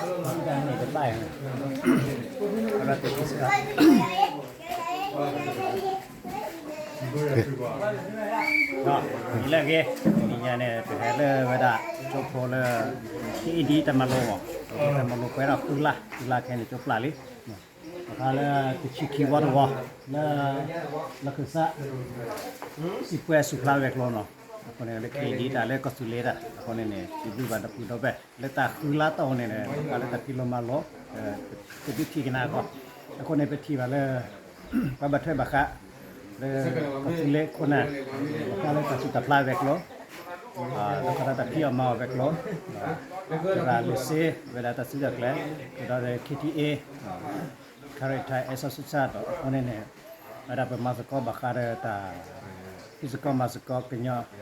န့ၣ်တဘၣ်ယၤ, အဝဲသ့ၣ်ကစၢ် လၢအဂ့ၤ, တနံၤညါန့ၣ် ပဟဲလၢဝဲဒၣ် ကၠိဖိလၢ ခ့အ့ဒံ တၢ်မၤလိမး, တၢ်မၤလိပှဲၤဒီးဃုလါ, ဃုလါခဲအံၤန့ၣ် ကၠိပျၢ်လံ, အခါလၢတဆံခံဝီတဝီ လၢ လၢခၢၣ်စး စံးပှဲၤစူးဖျါဝဲၤကျိၤနီၤ, အဃိန့ၣ်လၢခ့အ့ဒံတၢ်လၢကီၢ်သူလ့ၤတၢ်, အဃိန့ၣ်န့ၣ် စံးဘျုးဘၣ်ဒီပုၢ်ဒီဝဲၢ် လၢတၢ်ဃုလါတီၢ်အံၤန့ၣ် ဘၣ်ဃးလၢတၢ်ဖံးလိမၤလိ တဒုးထံၣ်ကနၣ်အဂီၢ်, အဃိန့ၣ် ပထံၣ်ဘၣ်လၢ ပှၤဘၣ်ထွဲဘၣ်ဃး လၢကီၢ်သူလ့ၤခိၣ်နၢ် ဘၣ်ဃးလၢတၢ်သူၣ်တၢ်ဖျါဝဲၤကျိၤ, ဒီးတၢ်ဖံးအီၣ်မၤအီၣ်ဝဲၤကျိၤ, သရၣ်လံာ်စ့ ဝဲဒၣ်တၢ်စုတၢ်ကျဲၤ, ဒီး ခ့ထံအ့ Character Association အဃိန့ၣ်န့ၣ် ဝဲဒၣ်ပမၤသကိးဘၣ်ဃးဒီးတၢ် ဖံးသကိးမၤသကိးကညီ, က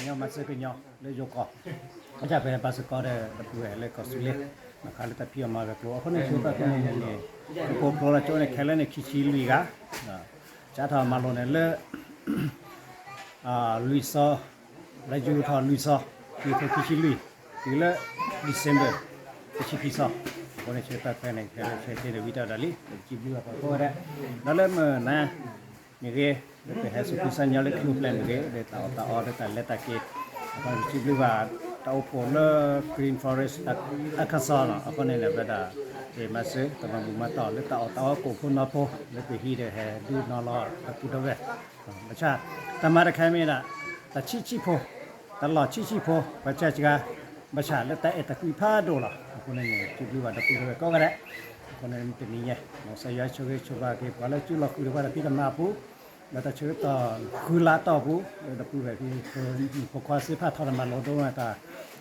ညီမၤစၢၤကညီလၢယိၤကီၢ်, ဘၣ်ဆၣ်ပဟဲမၤသကိးဒီးဒီပုၢ်ဝဲၢ်လၢကီၢ်သူလ့ၤ ဘၣ်ဃးလၢတၢ်ဖံးအီၣ်မၤဝဲၤကျိၤ, အဃိန့ၣ် ဆိတၢ်ခဲန့ၣ်န့ၣ် ပဖိးဖျိလီၤကၠိန့ၣ် ခဲလၢာ်န့ၣ် ခံဆံလွံၢ်ဂၤ, စးထီၣ်မၤလိန့ၣ်လၢ လွံၢ်သီ, လၢယူၤထီၣ်လွံၢ်သီ, ခံထိခံဆံလွံၢ်, တုၤလၢ December တဆံခံသီ, အဃိန့ၣ် ဆိတၢ်ခဲန့ၣ် ခဲလၢာ်ဆဲးဆ့န့ၣ် ဝံၤတၢ်ဒၣ်လံ, ပစံးဘျုးဘၣ်ပှၤကိးဂၤဒဲး, ဒီးလၢမုၢ်နၤမ့ၢ်ဂ့ၤ, လၢပဟဲဆူဖုစၢ်ညီလၢခံဖျဲၣ်မ့ၢ်ဂ့ၤ, လၢတၢ်အီၣ်တၢ်အီလၢတၢ်လဲၤတၢ်က့ၤ, အဃိန့ၣ် ပစံးဘျုးဘၣ် တၢ်အိၣ်ဖှိၣ်လၢ Green Forest Arkansas နီၤ, အဃိန့ၣ်န့ၣ် အဝဲဒၣ် မၤစၢၤ တၢ်မၤဘူၣ်မၤတီၢ်လၢတၢ်အီၣ်တၢ်အီကိၣ်ဖိနီၢ်ဖိ လၢပဟံးဒီးဟဲဒုးနီၢ်လီၤဒီပုၢ်ဒီဝဲၢ်, ဘၣ်ဆၣ် တၢ်မၤတခါမ့ၢ်ဒၣ် တၢ်ဆံးဆံးဖိ, တၢ်လီၢ်ဆံးဆံးဖိ ပှၤစၢ်စှၤ, ဘၣ်ဆၣ်လၢတၢ်အဲၣ်တၢ်ကွံဖးဒိၣ်လီၤ, အဃိန့ၣ်န့ၣ် စံးဘျုးဘၣ်ဒီပုၢ်ဒီဝဲၢ်ကိးဂၤဒဲး, အဃိန့ၣ်တနံၤညါ မ်ကစၢ်ယွၤဆိၣ်ဂ့ၤဆိၣ်ဝါက့ၤပှၤလၢစုလီၢ်ဃုာ်ဒီးပှၤတၢ်ဖံးတၢ်မၤအပူၤ, လၢတၢ်ဆၢကတီၢ်ဃုလါတီၢ်ပူၤ, လၢဒီပုၢ်ဝဲၢ်ဖံဖိခွါသ့ၣ်တဖၣ်ထီၣ်တၢ်မၤလိဒိဝဲတၢ်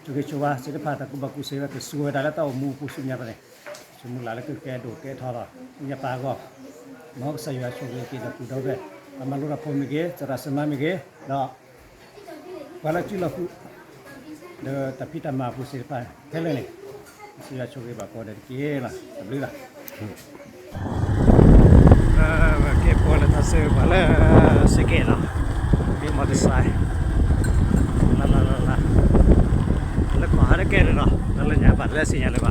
ဆိၣ်ဂ့ၤဆိၣ်ဝါသ့ၣ်တဖၣ် တၢ်ကူၣ်ဘၣ်ကူၣ်သ့ဝဲကဆူဝဲဒၣ်လၢတၢ်အိၣ်မူအပူၤဆူညါဖဲန့ၣ်, ဆၢမုၢ်လၢ်လၢကကဲဒိၣ်ကဲထီၣ်လီၤ ညါပၢ်အဂီၢ်, မ်ကစၢ်ယွၤဆိၣ်ဂ့ၤက့ၤဒီပုၢ်ဒီဝဲၢ်, ပှၤမၤလိတၢ်ဖိမ့ၢ်ဂ့ၤ, သရၣ်သမါမ့ၢ်ဂ့ၤ, ဒီး ပှၤလၢစုလီၢ်ဃုာ် ဒီးတၢ်ဖံးတၢ်မၤအပူၤသ့ၣ်တဖၣ်ခဲလၢာ်န့ၣ်, ကစၢ်ယွၤဆိၣ်ဂ့ၤဘၣ်ကိးဂၤဒဲးတက့ၢ်လီၤ, တၢ်ဘျုးလီၤ. ကဲဖိလၢထီၣ်ဆၢပှၤလၢစ့ကဲးလီၤ, မ့ၢ်မီၢ်တစဲး, လၢကီၢ်ဟးတကဲလၢၤလီၤ, တၢ်လၢညါဘၣ်လၢစ့ညါလၢၤဘၣ်, လၢ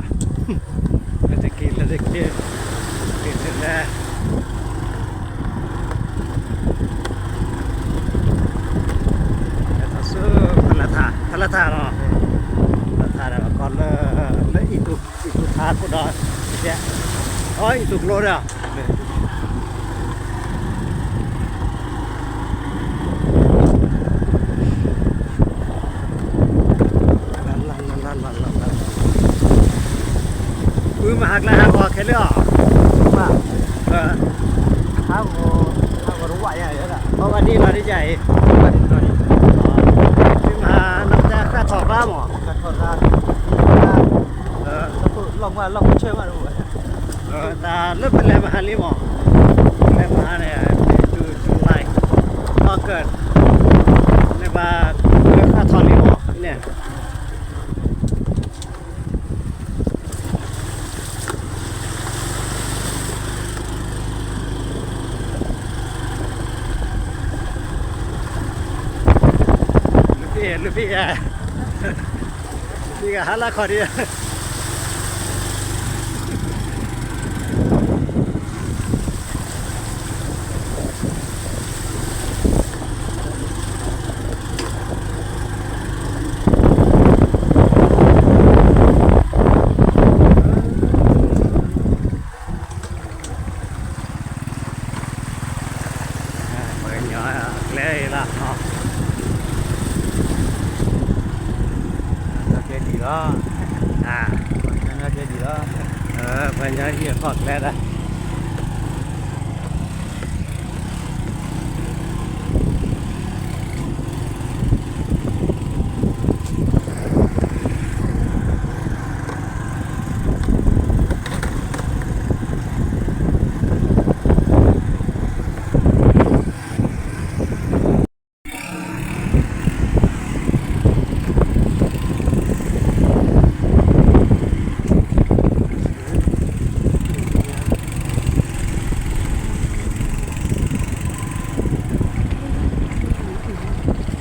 တက့ၢ်လၢတက့ၢ်, တက့ၢ်လၢ ဖဲလၢထး, ဖဲလၢထးလီၤ, ဖဲလၢထးဒီးကီၢ်လၢ လၢအံၤတူၢ်, အံၤတူၢ်ထးခိၣ်ဒီး, အံၤတူၢ်ကျိဒီး မ့ၢ်ဟးကျဲဟးဂီၤခဲလၢာ်အီၤ, ဟးဂီၤ, ဟးဂီၤတဝးယၤ, အီၣ်ဘၣ်ဒ်လီၤဒ်ယၤအံၤ, မ့ၢ်ဟးနီၢ်ကစၢ်ဃၣ်ထီၣ်ဘၣ်မး, လီၢ်မုၢ်လီၢ်မုၢ်ဆၢမး, တၢ်လၢပလဲၤမဟါလံမး, ပလဲၤမဟါန့ၣ် June, July, August, န့ၣ်ဘၣ်, ဃၣ်ထီၣ်လံမးန့ၣ် လူၤဖံး, လူၤဖံး, လူၤဖံးကဟါလၢခီၣ်ဒံး. ပှၤကညီကျဲအံၤလီၤ, ကျဲဒံးလီၤ, ပှၤကညီကျဲဒံးလီၤ, ပှၤကညီဟံၣ်အခီၣ်ကျဲဒၣ်.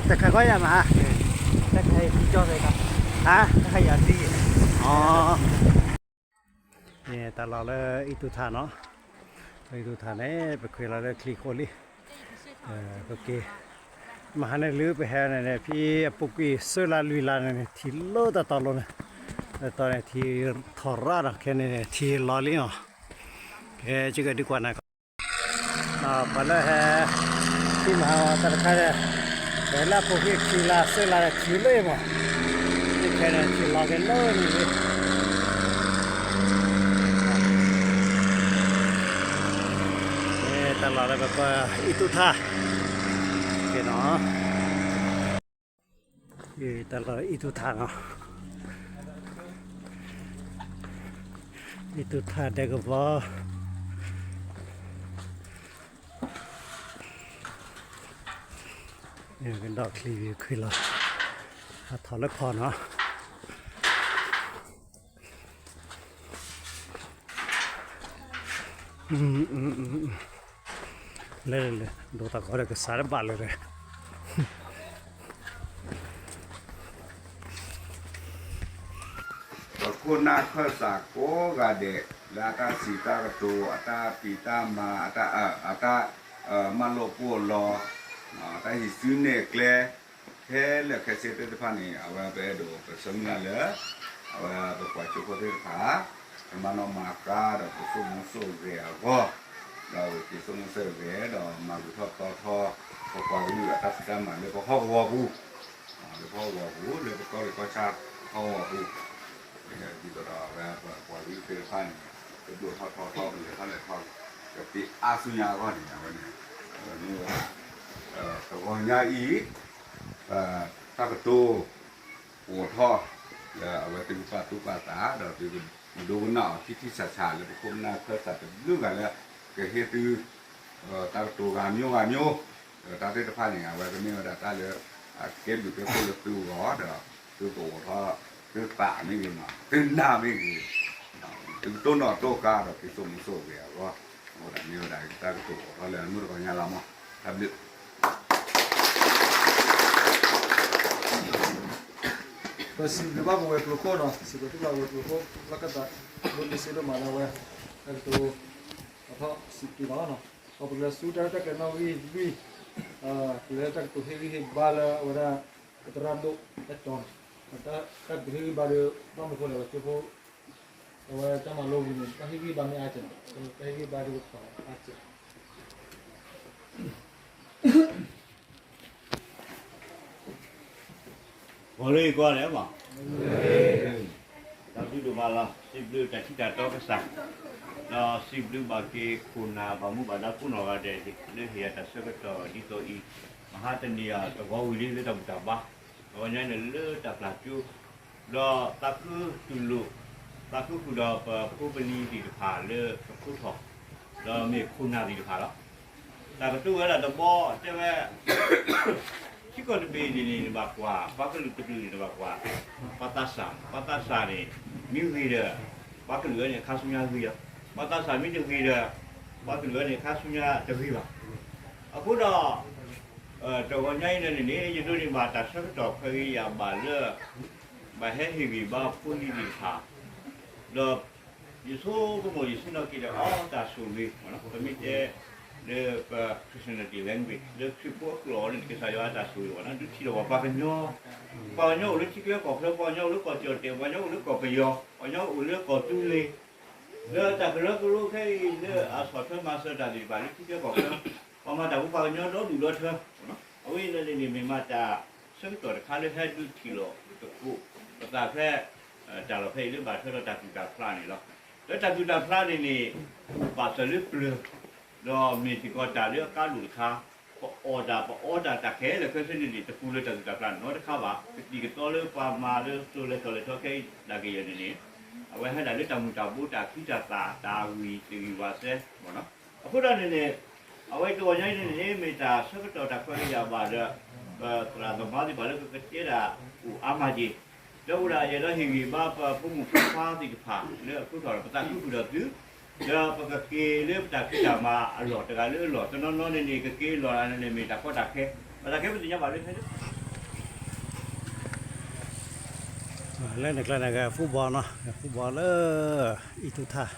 တၢ်ခးကီယၤမး, တၢ်ခးယၤသံကီး, ဟါ, တၢ်ခးယၤသံ, အီ. တၢ်လီၢ်လၢအံၣ်တူၢ်ထၣ်နီၤ, အံၣ်တူၢ်ထၣ်န့ၣ် ပခွံလီၤလၢချံဃိလံ, ကက့ၤ, မဟါန့ၣ်လၢပဟဲန့ၣ်န့ၣ် ဖဲအပူၤကွံာ်စၢလါလွံၢ်လါန့ၣ်န့ၣ် ထံလီၤတတီၤလိၤန့ၣ်, တတီၤန့ၣ် ထံထီၣ်ရၣ်ဒီး ခဲန့ၣ်န့ၣ် ထံလီၤလံနီၤ, ကဲ ကဒုးကွၢ်နၤကီး ပှၤလၢဟဲ ထံမဟါတၢ်တခါဒီး ပဟဲလၢအပူၤကွံာ်ခံလါစၢလါဒီးထံလီၤမး, ခဲန့ၣ်ထံလီၤက့ၤလၢန့ၣ်လံ, တၢ်လီၢ်လၢပပှၤအံၣ်တူၢ်ထၣ်, ကဲနီၤ တၢ်လီၢ်အံၣ်တူၢ်ထၣ်နီၤ, အံၣ်တူၢ်ထၣ်ဒဲကဝီၤ, ကဒီးချံခွံလီၤ, ဟးထီၣ်လၢဖီနီၤ. လဲၤလဲၤလဲၤ ဒိးတၢ်ဂီၤဒီးကစးတဘၣ်လၢၤဒီး ပခိၣ်နၢ်ခၢၣ်စးကိးဂၤဒဲး လၢအတၢ်စံးတၢ်ကတိၤ အတၢ်ဖံးတၢ်မၤ အတၢ် အတၢ်မၤလိာ်ပိာ်လီၤ တၢ်ဟံးစုနဲၣ်ကျဲ ခဲလၢာ်ခဲဆ့သ့ၣ်တဖၣ်န့ၣ် အဝဲပအဲၣ်ဒိးပဆၢမုၢ်လၢ်လၢ အဝဲပပှၤကၠိဖိသ့ၣ်တဖၣ် ကမၤနီၣ်မၤဃါဒီးက့ၤစိာ်မူစိာ်ဂဲၤအဂီၢ်, ဒီးက့ၤစိာ်မူစိာ်ဂဲၤဒီးမၤဂုာ်ထီၣ်သီထီၣ် ပပှၤကလုာ်အတၢ်ဖံးတၢ်မၤလၢပဟီၣ်ကဝီၤပူၤ လၢပဟီၣ်ကဝီၤပူၤ လၢပကီၢ်လၢကီၢ်ဆၣ်ဟီၣ်ကဝီၤပူၤ, ဒ်သိးဒီးအဝဲပပှၤကလုာ်သ့ၣ်တဖၣ်န့ၣ် ကဒိၣ်ထီၣ်ထီထီၣ် ကလဲၤထီၣ်လဲၤထီၣ် ကသ့အါဆူညါအဂီၢ်န့ၣ် အဝဲန့ၣ် မ့ၢ်ဝဲဒၣ် တဂီၤညါအံၤ တၢ်ကတိၤ အိးထီၣ် လၢအဝဲသုကပာ်သူၣ်ပာ်သး ဒီးသုကဒိကနၣ်အီၤထံထံဆးဆးလၢပခိၣ်ပနၢ်ခၢၣ်စးတဘျုးဂၤလၢ ကဟ့ၣ်သု တၢ်ကတိၤဂၤမျိုးဂၤမျိုး, ဒီးတၢ်သ့ၣ်တဖၣ်န့ၣ် အဝဲကမ့ၢ်ဝဲဒၣ်တၢ်လၢ အကဲဘျုးကဲဖှိၣ်လၢသုဂီၢ်ဒီး သုကအိးထီၣ် သုသးမ့ၢ်ဂ့ၤနီၤ သုနၢ်မ့ၢ်ဂ့ၤ သုကတိၢ်နီၣ်တိၢ်ကါဒီးက့ၤစိာ်မူစိာ်ဂဲၤအဂီၢ်, အဃိဒီးမ့ၢ်ဝဲဒၣ်တၢ်ကတိၤအိးထီၣ်လၢအမုၢ်တဂီၤညါလီၤမး, တၢ်ဘျုး ပစံးဘျုးဘၣ်ပဝဲၤကျိၤခိၣ်နီၤ, စံးဘျုးဘၣ်ပဝဲၤကျိၤခိၣ် လၢကသး ဒိးန့ၢ်စ့ဒိၣ်မးလၢအဝဲ တၢ်ကတိၤ အထီၣ်စံးတ့ၢ်လီၤနီၤ, ဒီးပကလဲၤဆူတၢ်ရဲၣ်တၢ်ကျဲၤနီၣ်ဂံၢ်လွံၢ်, ကလဲၤတၢ်ကတိၤဟ့ၣ်ဂံၢ်ဟ့ၣ်ဘါလၢအဝဲဒၣ် ပသရၣ်ဒိၣ်အဲၣ်တီန့ၣ်, တၢ်ကတိၤဟ့ၣ်ဂံၢ်ဘါဒီး ဘၣ်မနုၤဃိလဲၣ် ပှၤကၠိဖိ အဝဲတၢ်မၤလိဝံၤန့ၣ် တၢ်ဟ့ၣ်ဂံၢ်ဘါမ့ၢ်အါစဲးနီၤ, တၢ်ဟ့ၣ်ဂံၢ်ဘါဒ်ပထီၣ်အါစဲး ဂီၤလၢယကီၢ်န့ၣ်မး, တၢ်ဘျုးဒိၣ်မးလီၤ, စံးဘျုးတၢ်ထံၣ်တၢ်တီကစၢ်, ဒီးစံးဘျုးဘၣ်က့ၤခိၣ်နၢ်ဘၣ်မူဘၣ်ဒါကိးနီၢ်ဂၤဒဲး လၢဟ့ၣ်ယၤတၢ်ဆၢကတီၢ်ဒ်သိးအံၤ, မဟါတနံၤအံၤတဂီၤဝံၤလံလၢတၢ်ဘူၣ်တၢ်ဘါ, တဂီၤညါအံၤန့ၣ်လၢတၢ်ပျၢ်ကၠိ ဒီးသးခုတူၢ်လိာ်, သးခုဃုာ်ဒီးပဖိပလံၤသ့ၣ်တဖၣ်လၢပခိၣ်ထီၣ်, ဒီးမ့ၢ်ခိၣ်နၢ်သ့ၣ်တဖၣ်လီၤ. တၢ်ကတိၤဝဲဒၣ်တဘီ တဲဝဲ ထံကီၢ်တဘ့ၣ်န့ၣ်န့ၣ် နဘၣ်ကွၢ်, ပှၤကလုာ်တကလုာ်န့ၣ် နဘၣ်ကွၢ်, ပှၤသးစၢ်, ပှၤသးစၢ်န့ၣ် မ့ၢ်ဂ့ၤဒီး ပှၤကလုာ်အံၤန့ၣ် ခါဆူညါဂ့ၤလီၤ. ပှၤသးစၢ်မ့ၢ်တဂ့ၤဒီး ပှၤကလုာ်အံၤန့ၣ် ခါဆူညါတဂ့ၤဘၣ်. အဃိဒီး တဂီၤညါအံၤန့ၣ်န့ၣ် ယဒိးန့ၢ်ဘၣ်တၢ်ဆၢကတီၢ်ဖဲဂ့ၤယၤဘၣ်လၢ ဘၣ်ဟဲဟ့ၣ်ဂံၢ်ဘါဖိလံၤသ့ၣ်တဖၣ်, ဒီး ယဆိကမိၣ်ယဆ့ၣ်နီၤက့ၤဒီးအီၤတၢ်ဆိၣ်ဂ့ၤ, ပမ့ၢ်တဲလၢပ Christianity language လၢခရံာ်ဖိအကျိာ်အီၤန့ၣ် ကစၢ်ယွၤအတၢ်ဆိၣ်ဂ့ၤဘၣ်နီၤ ဒုးထံၣ်လီၤဝဲပှၤကညီ, ပှၤကညီအိၣ်လၢထံချၢကီၢ်ချၢ, ပှၤကညီအိၣ်လၢကီၢ်ကၠီၣ်တဲာ်, ပှၤကညီအိၣ်လၢကီၢ်ပယီၤ, ပှၤကညီအိၣ်လၢကီၢ်သူလ့ၤ, လၢတၢ်ကရၢကရိခဲအံၤလၢအဆီၣ်ထွဲမၤစၢၤတၢ်သ့ၣ်တဖၣ်လၢထံချၢကီၢ်ချၢ, ပှၤမၤတၢ်ဖိပှၤကညီဒီဒူၣ်ဒီထၢ, အဝဲအံၤန့ၣ်န့ၣ် မ့ၢ်မးတၢ်ဆၢကတီၢ်တခါလၢဟဲဒုးထံၣ်လိာ်သကိး ပသးဖဲ တၢ်လီၢ်ဖဲအံၤလၢဘၣ်ထွဲဒီးတၢ်ကူၣ်တၢ်ဖျါန့ၣ်လီၤ. လၢတၢ်ကူၣ်တၢ်ဖျါန့ၣ်န့ၣ် ပာ်စၢၤလၢပျၢၤ, ဒီးမ့ၢ်စ့ၢ်ကီးတၢ်လၢအကါဒိၣ်တခါ, ပအီၣ်တၢ်ပအီတၢ်တၢ်ခဲလၢာ်ခဲဆ့န့ၣ်န့ၣ် တပူၤလၢတၢ်ကူၣ်တၢ်ဖျါနီတခါဘၣ်. ပတံၤကသီလၢပှၤမၤလၢသိးလဲၤထီၣ်လဲၤထီခဲအံၤဒၣ်ကယဲၢ်န့ၣ်န့ၣ် အဝဲဟဲဒၣ်လၢတၢ်မုာ်တၢ်ဘိတၢ်ခံးတၢ်သၣ်တၢ်ဂံၢ်တဂံၢ်ဝးစဲး အဃိဒီးန့ၣ်န့ၣ် အဝဲတဂီၤညါအံၤန့ၣ်န့ၣ် မ့ၢ်တၢ်ဆၢကတီၢ်တၢ်ခွဲးယာ်ဘၣ်ဒီး ပသရၣ်သမါသ့ၣ်တဖၣ်လၢကကတဲတၢ်အိၣ်အါမးက့ၤ, ဒီးအိၣ်ဒၣ်ယဲၢ်ဒီးဟ့ၣ်ဂံၢ်ဘါပဖိမုၣ်ဖိခွါသ့ၣ်တဖၣ်လၢအခိၣ်ထီၣ်ဒီး ပသးခုဃုာ်ဒီးသု, ဒီးပကက့ၤလၢပတၢ်ဖံးတၢ်မၤအလီၢ်တဂၤလၢအလီၢ် တနီၤနီၤန့ၣ်န့ၣ် ကက့ၤလီၢ်န့ၣ်န့ၣ် မ့ၢ်တၢ်ကီတၢ်ခဲ, ဘၣ်တၢ်ခဲပသ့ၣ်ညါဘၣ်လၢဖဲ လၢန့ၣ်ကျါန့ၣ် ဂဲၤ football နီၤ, ဂဲၤ football လၢ အံၣ်တူၢ်ထၣ်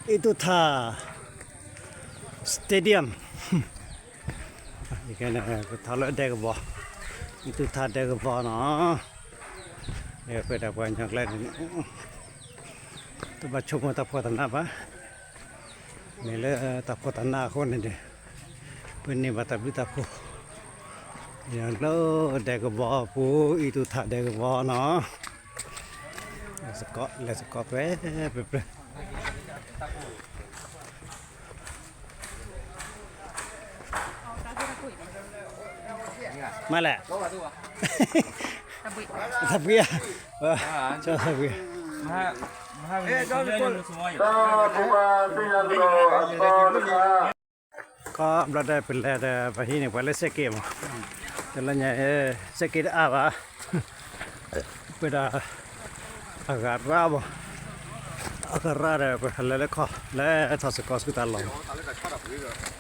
အ့ၣ်တူၣ်ထၣ် Stadium ကဲန့ၣ် ပထီၣ်လၢဒဲကဝီၤ, အ့ၣ်တူၣ်ထၣ်ဒဲကဝီၤနီၤ, ပဝဲဒၣ်ပှၤကညီကျဲန့ၣ် တဘၣ်ဆိကမိၣ်တၢ်ဖှီၣ်တၢ်နးဘၣ်, မ့ၢ်လၢတၢ်ဖှီၣ်တၢ်နးအဃိန့ၣ်ဒီး ပန့ၢ်ဘၣ်တၢ်ဘျုးတၢ်ဖှိၣ် လၢဒဲကဝီၤပူၤ အ့ၣ်တူၣ်ထၣ်ဒဲကဝီၤနီၤ, လဲၤစကိး လဲၤစကိးပြဲ ပြဲ ပြဲ မ့ၢ်လဲၣ်, တၢ်ဘှံးဧါ, တၢ်ဘှံး, ကီဘျီဒီး ပလဲၤဒီး ပဟံးန့ၢ်ပှၤလၢစဲးက့ၤမး, တလၢညါ စဲးက့ၤတအါဘၣ်, ပဝဲဒၣ် အဂၤရၣ်ဘၣ်, အဂၤရၣ်ဒီး ပဟဲလၢလၢခီ လဲၤထီၣ်စ့ၢ်ကီးဆူတၢ်လီၢ် ထီၣ်လၢအံၤတၢ်လီၢ် မ့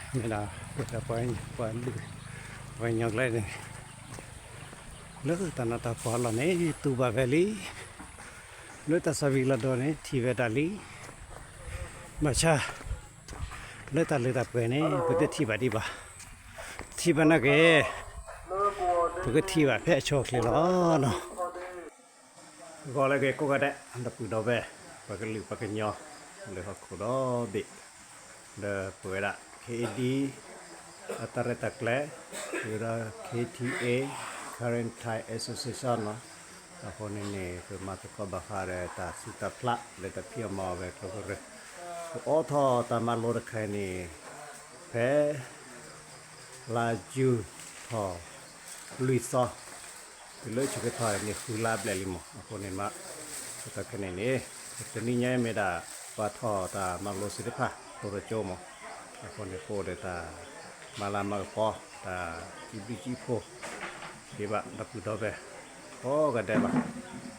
ၢ်ဒၣ် ပဝဲဒၣ်ပှၤ ပှၤဒုး ပှၤကညီကျဲန့ၣ် လၢတၢ်နးတၢ်ဖှီၣ်အလီၢ်န့ၣ် တူၢ်ဘၣ်ဝဲလံ, လၢတၢ်ဆၢဝံၤလီၤဒိန့ၣ် ထံၣ်ဝဲဒၣ်လံ, ဘၣ်ဆၣ် လၢတၢ်လၢတၢ်ပှဲၤန့ၣ် ပတထံၣ်ဘၣ်ဒံးဘၣ်, ထံၣ်ဘၣ်နာ်က့ၤ ပကထံၣ်ဘၣ်ဖဲအဆိအချ့လီၤနီၤ. ဂီၤလၢအဂ့ၤကိးဂၤဒဲး ဒီပုၢ်ဒီဝဲၢ် ပှၤကလုာ်ပှၤကညီ လၢဟီၣ်ခိၣ်ဒီဘ့ၣ် ဒီးပဝဲဒၣ် ခ့ၣ်အ့ၣ်ဒံ အတၢ်ရဲၣ်တၢ်ကျဲၤ ဒီး ခ့ၣ်ထံၣ်အ့ Karen Thai Association နီၤ, အဃိန့ၣ်န့ၣ် ပမၤသကိးဘၣ်ဃးဒီးတၢ်စူၢ်တၢ်ဖျး လၢတၢ်ဖံးအီၣ်မၤအီၣ်ဝဲကျိၤကရၢ, ပအိးထီၣ်တၢ်မၤလိတခါအံၤန့ၣ် ဖဲ လါယူၤထီၣ် လွံၢ်သီ, တုၤလၢဆၢကတီၢ်န့ၣ် ဃုလါဘျဲၣ်လံမး, အဃိန့ၣ်မး တၢ်ခဲန့ၣ်န့ၣ် တနံၤညါမ့ၢ်ဒၣ် ပှၤထီၣ်တၢ်မၤလိစ့ၢ်တဖၣ် ကျိၤတကၠိမး, အဃိန့ၣ် ပအိၣ်ဒီးတၢ်မၤလၤမၤကပီၤ တၢ်စံးဘျုးစံးဖှိၣ် ဒံးဘၣ်ဒီပုၢ်ဒီဝဲၢ် ကိးဂၤဒဲးဘၣ်,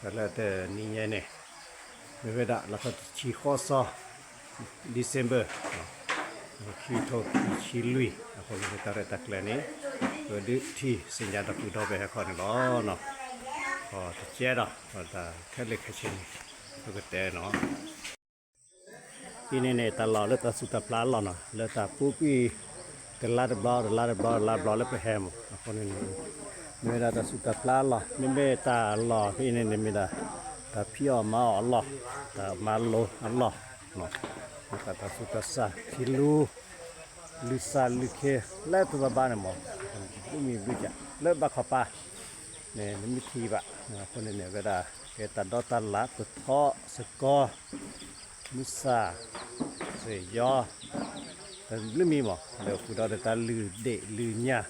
ဒီးလၢတနံၤညါန့ၣ် မ့ၢ်ဝဲဒၣ်လါထီၣ်တဆံဃိးသီ December ခံကထိခံဆံလွံၢ်, အဃိန့ၣ် တၢ်ရဲၣ်တၢ်ကျဲၤန့ၣ် ပဒုးထံၣ်သ့ၣ်ညါဒီပုၢ်ဒီဝဲၢ်ဟဲခီန့ၣ်လီၤ. တကဲဒီး တၢ်ခဲလၢာ်ခဲဆ့န့ၣ် ပကတဲနီၤ အံၤန့ၣ်န့ၣ် တၢ်လီၢ်လၢတၢ်စူၢ်တၢ်ဖျးအလီၢ်နီၤ, လၢတၢ်ပူၤကွံာ် တလါတဘျီ တလါတဘျီ တလါတဘျီလၢပဟဲမး, အဃိန့ၣ် မ့ၢ်ဝဲဒၣ်တၢ်စူၢ်တၢ်ဖျးအလီၢ်, မ့မ့ၢ်တၢ်လီၢ်ဖဲအံၤန့ၣ်န့ၣ် မ့ၢ်ဒၣ် တၢ်ဖံးအီၣ်မၤအီၣ်အလီၢ်, တၢ်မၤလိအလီၢ်, တၢ်စူၢ်တၢ်စၢ် ဖံးလူ လုၢ်စၢ်လုၢ်ခ့ လၢတၢ်ဘါန့ၣ်မး, ဘျုးမံၤဘျုးကၢ် လၢဘၣ်ခီပၤန့ၣ် နမ့ၢ်ထံၣ်ဘၣ်, အဃိန့ၣ်န့ၣ် ဝဲဒၣ် ကဲတၢ်ဒီတၢ်လၢ်ပထီၣ်စ့ၢ်ကီး မုၢ်ဆၣ် စ့ၢ်ယီၤ တၢ်ဘျုးမံၤမး လၢဃုာ်ဒီးတၢ်လုၢ်ဒ့ၣ်လုၢ်ညၣ်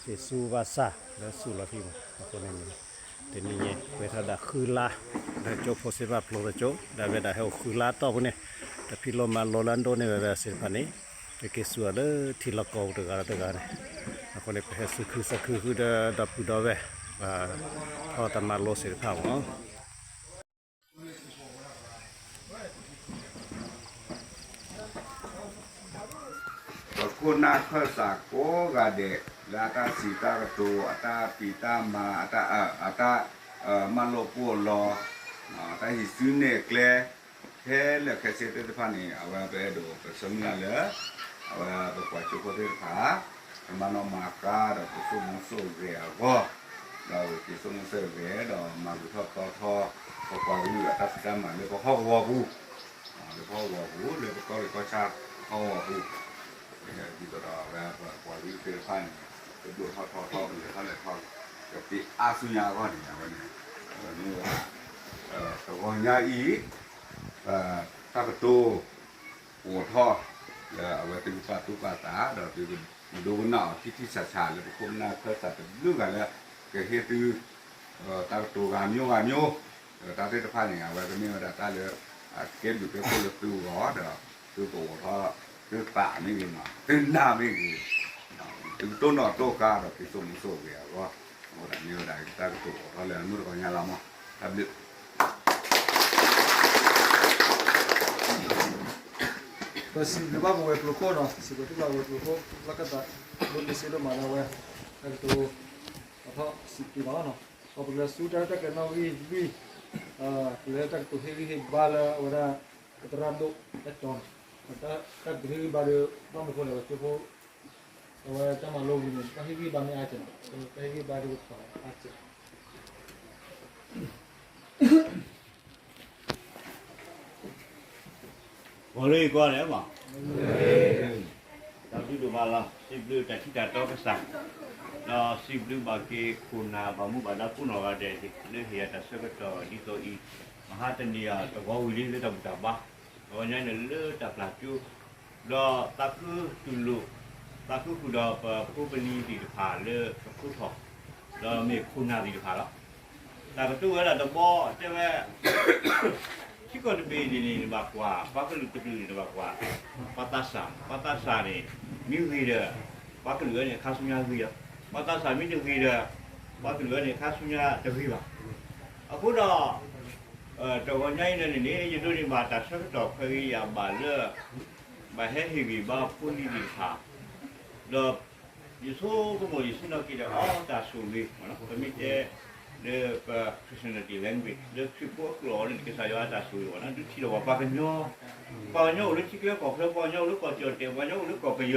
ဒီးသ့ၣ်စူဘၣ်ဆၣ် လၢဆူၣ်လီၤဖံးမး, အဃိန့ၣ်န့ၣ် တနံၤညါ ပှဲၤထီၣ်ဒၣ်ဃုလါ လၢကၠိဖိစ့ဘၣ်ကျိၤတကၠိ ဒီးဝဲဒၣ်ဟဲအိၣ်ဃုလါတီၢ်ပူၤန့ၣ် တၢ်ဖံးလိမၤလိလၢအဒိးန့ၢ်ဝဲဒၣ်သ့ၣ်တဖၣ်န့ၣ် ကက့ၤဆူၣ်အီၤလၢထံလီၢ်ကီၢ်ပူၤတဂၤဒီးတဂၤန့ၣ်, အဃိန့ၣ် ပဟဲစူၤခုစၢ်ခုဃုာ်ဒီးဒီပုၢ်ဒီဝဲၢ် ပှၤထီၣ်တၢ်မၤလိစ့ၢ်တဖၣ်မး ပခိၣ်နၢ်ခၢၣ်စးကိးဂၤဒဲး လၢအတၢ်စံးတၢ်ကတိၤ အတၢ်ဖံးတၢ်မၤ အတၢ် အတၢ် မၤလိပူၤအလီၢ် တၢ်ဟံးစုနဲၣ်ကျဲ ခဲလၢာ်ခဲဆ့သ့ၣ်တဖၣ်န့ၣ် အဝဲပအဲၣ်ဒိးပဆၢမုၢ်လၢ်လၢ အဝဲပပှၤကၠိဖိသ့ၣ်တဖၣ် ကမၤနီၣ်မၤဃါဒီးပဆိကမိၣ်ဆိၣ်ဂ့ၤအဂီၢ် ဒီးက့ၤဆိကမိၣ်ဆိၣ်ဂ့ၤဒီးမၤဂုာ်ထီၣ်ပသီထီၣ် ပပှၤကလုာ်အတၢ်ဖံးတၢ်မၤလၢပဟီၣ်ကဝီၤပူၤ လၢပဟီၣ်ကဝီၤပူၤ လၢပကီၢ်လၢကီၢ်ဆၣ်ဟီၣ်ကဝီၤပူၤ ဒ်သိးဒီးအဝဲပပှၤကလုာ်သ့ၣ်တဖၣ်န့ၣ် ကဒိၣ်ထီၣ်ထီထီၣ် ကလဲၤထီၣ်လဲၤထီၣ် ကသ့အါဆူညါအဂီၢ်န့ၣ် အဝဲန့ၣ် မ့ၢ်ဝဲ တဂီၤညါအံၤ တၢ်ကတိၤ အိၣ်ထီၣ် လၢအဝဲသုကပာ်သူၣ်ပာ်သး ဒီးသုကဒိကနၣ်အီၤထံထံဆးဆး လၢပခိၣ်ပနၢ်ခၢၣ်စးတဘျုးဂၤလၢ ကဟ့ၣ်သု တၢ်ကတိၤဂၤမျိုးဂၤမျိုး ဒီးတၢ်သ့ၣ်တဖၣ်န့ၣ် အဝဲကမ့ၢ်ဝဲဒၣ်တၢ်လၢ အကဲဘျုးကဲဖှိၣ်လၢသုဂီၢ် ဒီးသုကအိၣ်ထီၣ် သုသးမ့ၢ်ဂ့ၤနီၤ သုနၢ်မ့ၢ်ဂ့ၤ သုကတိၢ်နီၣ်တိၢ်ကါဒီးက့ၤဆိကမိၣ်ဆိၣ်ဂ့ၤအဂီၢ် အဝဲဒၣ်မ့ၢ်ဝဲဒၣ်တၢ်ကတိၤအိၣ်ထီၣ်လၢအမုၢ်တဂီၤညါလီၤမး တၢ်ဘျုး ပစံးဘျုးဘၣ်ပဝဲၤကျိၤခိၣ်နီၤ စံးဘျုးဘၣ်ပဝဲၤကျိၤခိၣ် လၢကသး ဒိးန့ၢ်စ့ဒိၣ်မးလၢအဝဲ တၢ်ကတိၤ ထီၣ်စံးက့ၤလီၤနီၤ, ပကလဲၤဆူတၢ်ရဲၣ်တၢ်ကျဲၤနီၣ်ဂံၢ်လွံၢ်, ကလဲၤတၢ်ကတိၤဟ့ၣ်ဂံၢ်ဟ့ၣ်ဘါလၢအဝဲဒၣ် ပသရၣ်ဒိၣ်အဲၣ်တီန့ၣ်, တၢ်ကတိၤဟ့ၣ်ဂံၢ်ဘါဒီး ဘၣ်မနုၤအဃိလဲၣ် ပှၤကၠိဖိ အဝဲတၢ်မၤလိဝံၤန့ၣ် တၢ်ဟ့ၣ်ဂံၢ်ဘါမ့ၢ်အါစဲး, တၢ်ဟ့ၣ်ဂံၢ်ဘါဒီးပထီၣ်အါစဲး ဂီၤလၢယကွၢ်လဲၣ်မး, တၢ်ဘျုးဒိၣ်မးလီၤ. စံးဘျုးတၢ်ထံၣ်တၢ်တီကစၢ်, ဒီးစံးဘျုးဘၣ်က့ၤခိၣ်နၢ်ဘၣ်မူဘၣ်ဒါကိးနီၢ်ဂၤဒဲး လၢဟ့ၣ်ယၤတၢ်ဆၢကတီၢ်ဒ်သိးအံၤ, မဟါတနံၤအံၤတဂီၤဝံၤလံလၢတၢ်ဘူၣ်တၢ်ဘါ, တဂီၤညါအံၤန့ၣ်လၢတၢ်ပျၢ်ကၠိ ဒီးသးခုတူၢ်လိာ်, သးခုဃုာ်ဒီးပဖိပလံၤသ့ၣ်တဖၣ်လၢကဖျိထီၣ်, ဒီးမ့ၢ်ခိၣ်နၢ်သ့ၣ်တဖၣ်လီၤ. တၢ်ကတိၤဝဲဒၣ်တဘီတဲဝဲ, ထံကီၢ်တဘ့ၣ်န့ၣ်န့ၣ် နဘၣ်ကွၢ်, ပှၤကလုာ်တကလုာ်န့ၣ် နဘၣ်ကွၢ်, ပှၤသးစၢ်, ပှၤသးစၢ်န့ၣ် မ့ၢ်ဂ့ၤဒီး ပှၤကလုာ်အံၤန့ၣ် ခါဆူညါဂ့ၤလီၤ. ပှၤသးစၢ်မ့ၢ်တဂ့ၤဒီး ပှၤကလုာ်အံၤန့ၣ် ခါဆူညါတဂ့ၤဘၣ်. အဃိဒီး တဂီၤညါအံၤန့ၣ်န့ၣ် ယဒိးန့ၢ်ဘၣ်တၢ်ဆၢကတီၢ်ခွဲးဂ့ၤယာ်ဘၣ်လၢ ဘၣ်ဟဲဟ့ၣ်ဂံၢ်ဘါဖိလံၤသ့ၣ်တဖၣ်, ဒီး ယဆိကမိၣ်ယဆ့ၣ်နီၤက့ၤဒီး အီ တၢ်ဆိၣ်ဂ့ၤ, ပမ့ၢ်တဲ လၢပ Christianity language လၢခရံာ်ဖိအကျိာ်အီၤန့ၣ် ကစၢ်ယွၤအတၢ်ဆိၣ်ဂ့ၤဝဲန့ၣ် ဒုးထံၣ်လီၤပှၤ ပှၤကညီ, ပှၤကညီအိၣ်လၢထံချၢကီၢ်ချၢ, ပှၤကညီအိၣ်လၢကီၢ်ကၠီၣ်တဲာ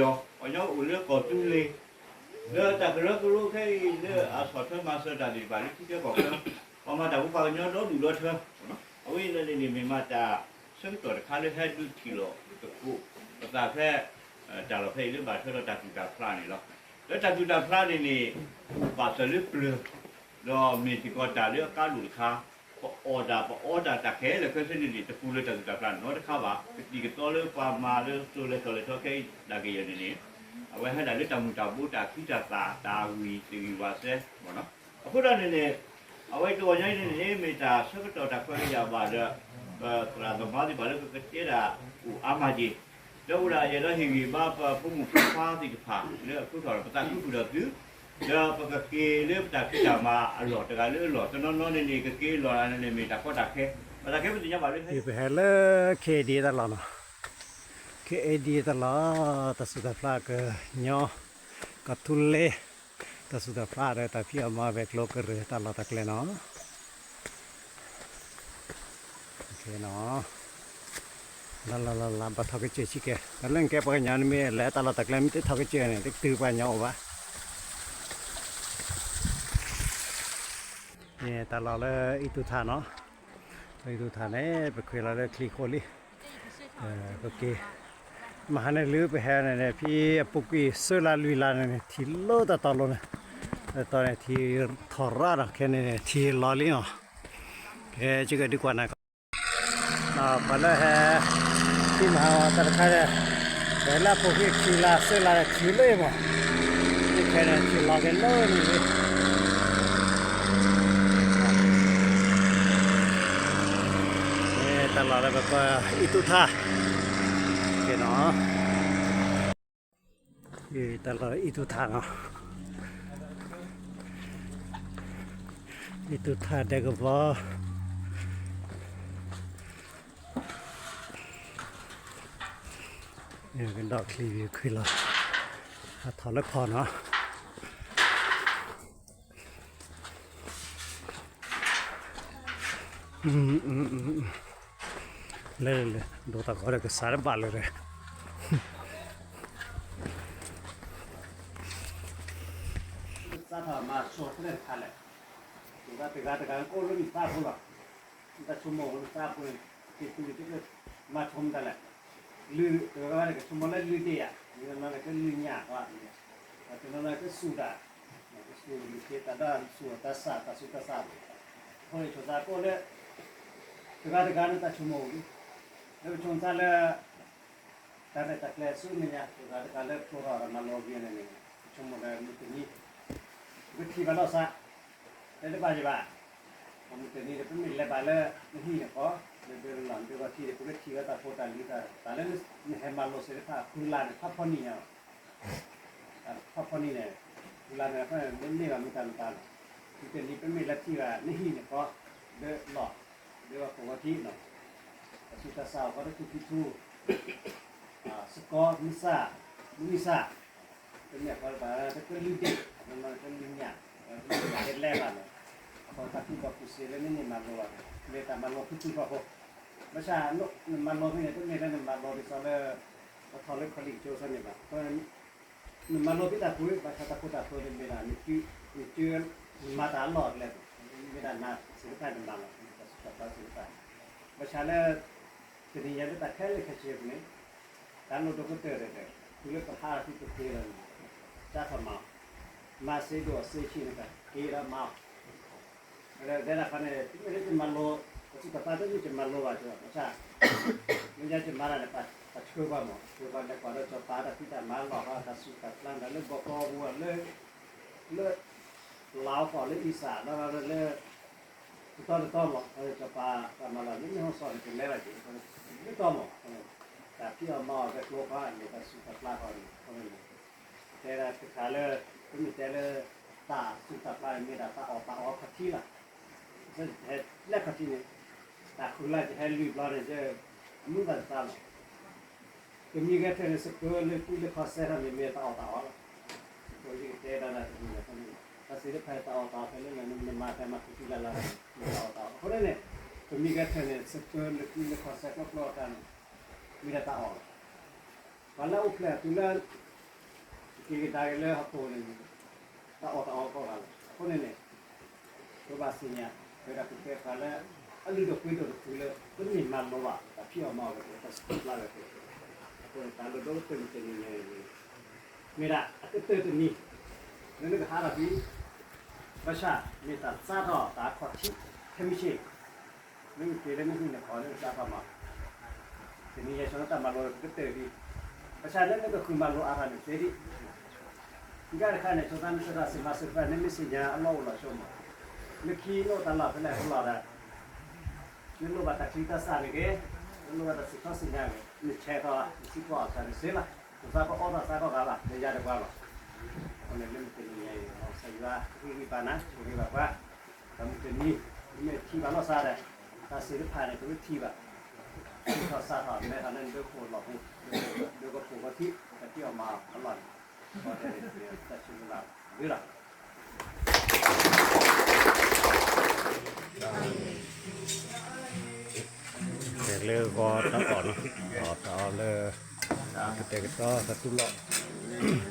်, ပှၤကညီအိၣ်လၢကီၢ်သူလ့ၤ, လၢတၢ်ကရၢကရိခဲအံၤ လၢအဆီၣ်ထွဲမၤစၢၤတၢ်သ့ၣ်တဖၣ်လၢထံချၢကီၢ်ချၢ, ပှၤမၤတၢ်ဖိပှၤကညီဒီဒူၣ်ဒီထၢ, အဝဲအံၤန့ၣ်န့ၣ် မ့ၢ်မးတၢ်ဆၢကတီၢ်တခါလၢဟဲဒုးထံၣ်လီၤသကိး ပသးဖဲ တၢ်လီၢ်ဖဲအံၤလၢဘၣ်ထွဲဒီးတၢ်သူၣ်တၢ်ဖျးန့ၣ်လီၤ. လၢတၢ်သူၣ်တၢ်ဖျးန့ၣ်န့ၣ် ဘၣ်စၢၤလၢပျၢၤ, ဒီးမ့ၢ်စ့ၢ်ကီးတၢ်လၢအကါဒိၣ်တခါ, ပအီၣ်တၢ် ပအီတၢ် တၢ်ခဲလၢာ်ခဲဆ့န့ၣ်န့ၣ် တပူၤလၢတၢ်သူၣ်တၢ်ဖျးနီတခါဘၣ်. ပတံၤကသီလၢပှၤမၤလၢသိလၢကီၢ်လၢထီခဲအံၤဒၣ်ကယဲၢ်န့ၣ်န့ၣ် အဝဲဟဲဒၣ်လၢတၢ်မုၢ်တၢ်ဘိ တၢ်ခံတၢ်သၣ် တၢ်ဂံၢ်တဂံၢ်ဝးစဲမ့ၢ်နီၤ. အဃိသတးန့ၣ်န့ၣ် အဝဲတဂီၤညါအံၤန့ၣ်န့ၣ် မ့ၢ်တၢ်ဆၢကတီၢ်တၢ်ခွဲးယာ်ဘၣ်ဒီး ပသရၣ်သမါသ့ၣ်တဖၣ်လၢပကတဲဒၣ်အိၣ်အါမးက့ၤ, ဒီးအိၣ်ဒၣ်ယအဲၣ်ဒိးဟ့ၣ်ဂံၢ်ဘါပဖိမုၣ်ဖိခွါသ့ၣ်တဖၣ်လၢအဖျိထီၣ်ဒီး ပသးခုဃုာ်ဒီးသု, ဒီးပကက့ၤလၢပတၢ်ဖံးတၢ်မၤအလီၢ်တဂၤလၢအလီၢ်, တနီၤနီၤန့ၣ်န့ၣ် ကက့ၤလီၢ်လၢန့ၣ်န့ၣ် မ့ၢ်တၢ်ကီတၢ်ခဲ, ဘၣ်တၢ်ခဲပသ့ၣ်ညါဘၣ်လၢ ပဟဲလၢ KADA တၢ်လီၢ်နီၤ, KADA တၢ်လီၢ်, တၢ်သူၣ်တၢ်ဖျးကညီ, ကီၢ်သူလ့ၤ, တၢ်သူၣ်တၢ်ဖျးဒီးတၢ်ဖံးအီၣ်မၤအီၣ် ဝဲၤကျိၤကရၢၢ် တၢ်လီၢ်တၢ်ကျဲနီၤ. လၢလၢလၢလၢ ဘၣ်ထီၣ်ကစၢၢ်ဆံးကဲ, တၢ်လၢနကဲပှၤကညီန့ၣ်မ့ၢ်လဲၤတၢ်လီၢ်တၢ်ကျဲ မ့ၢ်တထီၣ်ကစၢၢ်န့ၣ် တတုၤပှၤကညီအိၣ်ဘၣ်. န့ၣ်တၢ်လီၢ်လၢအံၣ်သူထၣ်နီၤ, အံၣ်သူထၣ်န့ၣ် ပခွဲးလီၤလၢချံဃိလံ, ပက့ၤ, မဟါန့ၣ်လၢပဟဲန့ၣ်န့ၣ် ဖဲအပူၤကွံာ်ဆၢလါလွံၢ်လါန့ၣ်န့ၣ် ထံၣ်လၢတၢ်တီၤလိၤန့ၣ်, တၢ်တီၤန့ၣ်ထံၣ်ထီၣ်ရၣ်ဒီး ခဲန့ၣ်န့ၣ် ထံၣ်လီၤလံနီၤ. ကဲ ကဒုးကွၢ်နၤကီး ပှၤလၢဟဲ ထံၣ်မၤအီၤတၢ်တခါဒီး ပဟဲလၢအပူၤကွံာ်ခံလါသၢလါဒီးထံၣ်လၢအံၤမး, ခဲန့ၣ်ထံၣ်လီၤက့ၤလၢန့ၣ်လံ. တၢ်လီၢ်လၢပပှၤအံၣ်သူထၣ်, ကဲနီၤ, တၢ်လီၢ်အံၣ်သူထၣ်နီၤ, အံၣ်သူထၣ်ဒဲကဘီ ကဒီးချံဝံၤခွံလီၤ, ဟးထီၣ်လၢဖီနီၤ. လဲၤလဲၤလဲၤ ဒိးတၢ်ဂီၤဒီးကစးတဘၣ်လၢၤဒီး စးထီၣ်မၤဆိတဖျၢၣ်တခါလဲၣ်, တဂၤတဂၤတဂၤကအိၣ်လၢနသးပူၤလီၤ, နတၢ်ဆိကမိၣ်နသးပူၤန့ၣ် က့ၤတုၤက့ၤမၤဆိမတၤလဲၣ်, လုၢ်တဂၤတဂၤကဆိကမိၣ်လၢလုၢ်ဒ့ၣ်ဧါ, တနီၤနီၤကလုၢ်ညၣ်ဘၣ်, တနီၤနီၤကစူၣ်တၢ်, ကစူၣ်လုၢ်သ့တၢ်ဒၣ်စူၣ်တၢ်စၢ်တၢ်စူၣ်တၢ်စၢ်, အဃိန့ၣ်ဆိသးကအိၣ်လၢ တဂၤတဂၤန့ၣ်တၢ်ဆိကမိၣ်လံ, လၢပဆိကမိၣ်သးလၢ တၢ်ရဲၣ်တၢ်ကျဲၤဆူမဲာ်ညါ တဂၤတဂၤလၢဖျိထီၣ်ဒီးမၤလီၤက့ၤန့ၣ်န့ၣ် ပဆိကမိၣ်ဒီးမုၢ်တနံၤ ပကထံၣ်ဘၣ်လီၤစး တဲတဘၣ်ယံၤဘၣ်, မုၢ်တနံၤဒီး ပမ့ၢ်လဲၤဘၣ်လၢနဟံၣ်န့ၣ်ဃီ, လၢဒၢးလီၢ်ဒၢးဂီၤထံးဒီး ပကထံၣ်ဝဲတၢ်ဖိတၢ်လံၤတၢ် တၢ်လၢနဟဲမၤလိစ့ၢ်တဖၣ်ဃုလါန့ၣ် ဖးဖီနံၣ်ညါလီၤ. ဖးဖီနံၣ်န့ၣ် ဃုလါန့ၣ် ဖဲန့ၣ်မ့ၢ်ဘၣ်မ့ၢ်တၢ်မတၤလီၤ. မုၢ်တနံၤပမ့ၢ်လဲၤထံၣ်ဘၣ်နဟံၣ်န့ၣ်ဃီ, ဒၢးလီၢ် ဒၢးဂီၤကိးဂီၤထံးနီၤ, တၢ်ဆူးတၢ်ဆါအဃီတထူၣ်ဖံးထူၣ် စကီမုၢ်ဆၣ် မုၢ်ဆၣ် တမ့ၢ်အဃီတဘၣ် တကလုၢ်ဒ့ၣ် တနီၤနီၤကလုၢ်ညၣ် တလဲၤဘၣ်န့ၣ်, အဃိတၢ်ကူၣ်ဘၣ်ကူၣ်သ့လၢနမ့ၢ်မၤလိဘၣ်န့ၣ် မ့ၢ်တၢ်မၤလိဖုၣ်ဖုၣ်ဖးဖး, ဘၣ်ဆၣ်နမၤလိဖဲန့ၣ် တမ့ၢ်လၢနမၤလိဒ်သိးလၢ ပထီၣ်လၢ college ကၠိ စ့ၢ်န့ၣ်ဘၣ်, နမၤလိဖဲတၢ်ပူၤ ဘၣ်ဆၣ်တၢ်ပူၤတၢ်ဖးန့ၣ်မ့ၢ်ဒၣ် နက, နက, နမၤတၢ်အလီၢ်အကျဲ, မ့ၢ်ဒၣ်နၤသ့ၣ်တဖၣ်နမၤလီၤ နတၢ်စူၢ်တၢ်ဖျါသ့ၣ်တဖၣ်, ဘၣ်ဆၣ်လၢ တနံၤညါလၢတၢ်ခဲလၢာ်ခဲဆ့အပူၤန့ၣ် တၢ်လိၣ်ဒိၣ်ကတၢၢ်ဒီး တုၤလၢပဟးထီၣ်သ့ၣ်တဖၣ်ဒီး ကၢ်ထီၣ်မၤအီၤ, မၤစ့ဒိၣ်အီၤစ့ဆံးန့ၣ် က့ၤဒီးမၤအီၤ, ဒီးတဲဒၣ်ခီန့ၣ် တမ့ၢ်လၢယမၤလိ, ပစူၢ်တၢ်ဖျါတမ့ၢ်ယမၤလိဘၣ်ကၠီ, ဘၣ်ဆၣ် မ့ၢ်ယမၤတၢ်န့ၣ် ပဆှၢပှၤမး ဆှၢပှၤလဲၤကွၢ်ဒီးစီၤပၤတၢ်ဖံးတၢ်မၤလီၢ် တၢ်စူၢ်တၢ်ဖျါဒီးလၢဘီကီၢ်ပူၤလၢ လၢ လါအီကီၢ်လၢအံၣ်စၢ် ဒီးလၢ တတီတတီမး စီၤပၤတၢ်မၤလီၢ်လၢမ့ၢ်ဟီၣ်စီၣ်န့ၣ် ကလဲၤဘၣ်က့ၤ တတီမး, တၢ်ဖံးအီၣ်မၤအီၣ်ဝဲကျိခါန့ၣ် တၢ်စူၢ်တၢ်ဖျါဃီန့ၣ် တဲဒၣ်တခါလၢ ပမ့ၢ်တဲလၢ တၢ်စူၢ်တၢ်ဖျါန့ၣ် မ့ၢ်ဒၣ်တၢ်အီၣ်တၢ်အီခီၣ်ထံးလီၤ. ဟဲလၢခီၣ်ထံးန့ၣ် တၢ်ဃုာ်လၢယဟဲလုၢ်ဘျီန့ၣ် အမုၢ်သးတသးလီၤ. တမံၤဂဲၤထၢၣ်န့ၣ် စကၢလၢကွံလၢခီၣ်စဲထီၣ်န့ၣ် မ့ၢ်တၢ်အီၣ်တၢ်အီလီၤ. ယကတဲဒၣ်တမံၤန့ၣ် တၢ်သ့ၣ်တဖၣ်တၢ်အီၣ်တၢ်အီဖဲလၢနမၤတၢ်မၤခူၣ်ထံလၢ်လၢ် မ့ၢ်တၢ်အီၣ်တၢ်အီ အဃိန့ၣ်န့ၣ် တမံၤဂဲၤထၢၣ်န့ၣ် စကၢလၢကွံလၢခီၣ်စဲကျီကျီတၢ်န့ၣ် မ့ၢ်ဒၣ်တၢ်အီၣ်လီၤ. ပှၤလၢအိၣ်ဖျဲၣ်အသုးလၢ က့ၤကဒါက့ၤလၢဟီၣ်ခိၣ်န့ၣ် တၢ်အီၣ်တၢ်အီကိးဂၤလီၤ. အဃိန့ၣ်န့ၣ် ပဘၣ်သ့ၣ်ညါ ပဝဲဒၣ်ပကဲပှၤလၢ အလုၢ်ဒိၣ်ပှ့ၤဒိၣ်တဖုလၢ ပမ့ၢ်မၤလိဘၣ် တၢ်ဖံးအီၣ်မၤအီၣ်ဝဲ တၢ်စူၢ်တၢ်ဖျါဝဲ အဃိန့ၣ် တၢ်လိၣ်ဒိတၢၢ်မုၢ်တနံၤန့ၣ် မ့ၢ်ဒၣ်အကတၢၢ်တနံၤ လၢနကဟးထီၣ်ဖဲ ဘၣ်ဆၣ် မ့ၢ်တၢ်စးထီၣ်တၢ်ခီၣ်ထံး ခဲမုၢ်ဆ့ၣ် မ့ၢ်က့ၤလၢနဟံၣ်နဃီလၢနသးပှၢ်မၤ တနံၤညါဆိတၢ်မၤလိကတၢၢ်ဒံး ဘၣ်ဆၣ်လၢနကဃုမၤလိအါထီၣ်န့ၣ်သ့ဒံး တခါတခါန့ၣ် ဆိသးနဆၢတၢ်စံးမၤစၢၤတဖၣ် နမ့ၢ်သ့ၣ်ညါအလီၢ်အိၣ်လီၤဆိမး လၢခံနအိၣ်တၢ်လီၢ်ဖဲလဲၣ်ဖဲလဲၣ်ဒီး နလိၣ်ဘၣ်တၢ်ချံတၢ်စးန့ၣ်ဂ့ၤ နလိၣ်ဘၣ်တၢ်စံးထီၣ်စံးညါဂ့ၤ နဆဲးထီၣ် နစံးထီၣ်အီၤစးန့ၣ်စ့လီၤ ပသးကအီၣ်တၢ်စးထီၣ်ဂၤဘၣ် လၢယၤတပှၤလီၤ အဃိန့ၣ်လၢမုၢ်တနံၤညါအံၤ ကစၢ်ယွၤဂံၢ်ဂံၢ်ဘါနၤ ဆိၣ်ဂ့ၤဘၣ်ပှၤ ဒီးမုၢ်တနံၤ မ့ၢ်ထံၣ်ဘၣ်လီၤစးဒီး တၢ်သ့ၣ်တဖၣ်န့ၣ် ပကထံၣ်ဘၣ် ထံၣ်ထီၣ်စးထီၣ် မဲထီၣ်လၢနဒၢခိၣ်လီၢ်ပူၤ ဒၢခိၣ်ဖိထံး တၢ်ဖံးအီၣ်မၤအီၣ်အလီၢ်န့ၣ် ကီတဲန့ၣ် တၢ်ဆိၣ်ဂ့ၤဘၣ်ဝဲလီၤ တဲလၢဂီၤတၢ်အီၣ်နီၤ အီၣ်တၢ်အီၣ်လၢ ကတဲာ်ကတီၤတၢ်တူၢ်လိာ်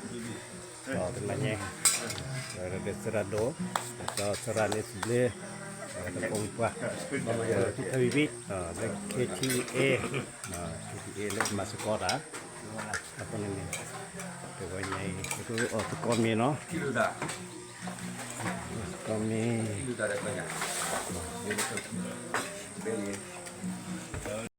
ဒီးတနံၤညါ ဒီးသရၣ်ဒိၣ် ဒီးသရၣ်န့ၣ်သဘျ့ ဒီးတကိးပှၤ ဒီးထံထၢဝံၤဘံၣ် လၢ K T A K T A လၢမၤစ့ၢ်ကီးတၢ် အဃိန့ၣ်န့ၣ် တဂီၤညါအံၤ ပကအီၣ်သကိးမ့ၤနီၤ သကိးမ့ၤ